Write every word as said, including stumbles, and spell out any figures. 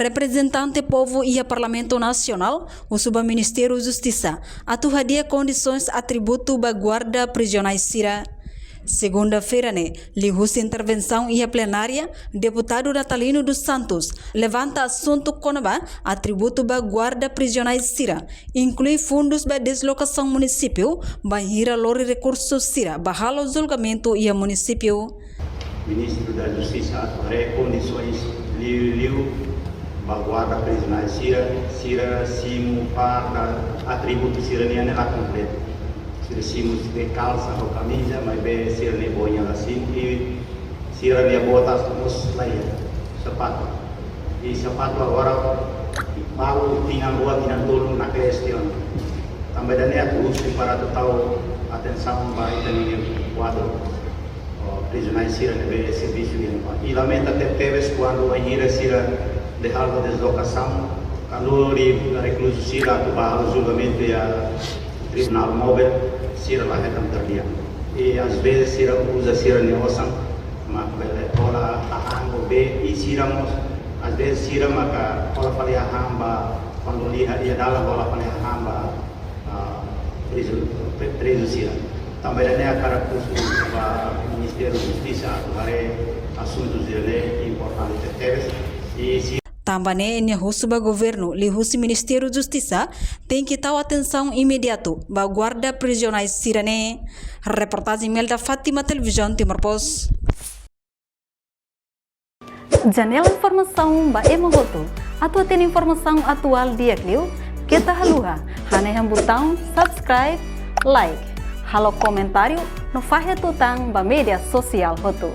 Reprezentante povu iha Parlamentu Nasionál husu ba Ministériu Justisa atu hadi'a kondisoens atributu ba guarda prizionais sira. Segunda-feira ne'e, liuhusi intervensaun iha plenária, Deputadu Natalino dos Santos levanta asuntu kona-ba atributu ba guarda prizionais sira, inklui fundus ba deslokasaun munisípiu, bainhira lori rekursu sira ba halo julgamentu iha munisípiu. Ministru da Justisa atu haree kondisoens liuliu ba guarda prizionais sira, sira simu, farda, atributu sira-nian ne'e la kompletu. Sira simu de'it kalsa ho kamiza, maibé sira-nia boina la simu, i sira-nia botas mós la iha, sapatu. I sapatu agora balu tinan rua, tinan tolu naklees tiha ona. Tanba ida-ne'e atu husu para atu tau atensaun ba ita-nia kuadru, o, prizionais sira ne'ebé servisu iha ne'ebá. I lamenta tebetebes kuandu bainhira sira dehan ba deslokasaun, kuandu lori rekluzu sira atu ba halo julgamentu iha tribunál móvel, sira la hetan terdian. I às vezes sira uza sira-nia osan mak bele hola hahán ka bee, i sira mós às vezes sira maka hola fali hahán ba, kuandu liu iha dalan hola fali hahán ba, ah, prezu, pre-, prezu sira. Tanba ida-ne'e hakarak husu ba Ministériu Justisa atu haree asuntu sira-ne'e importante tebes. I si Tanba ne'e nia husu ba governu liuhusi Ministériu Justisa tenke tau atensaun imediatu ba guarda prizionais sira-ne'e. Reportajen Imelda Fátima, Televizaun Timor Post. Janela informasaun ba ema hotu. Atu hatene informasaun atuál di'ak liu, keta haluha hanehan butaun subscribe, like, halo komentáriu no fahe tutan ba média sosiál hotu.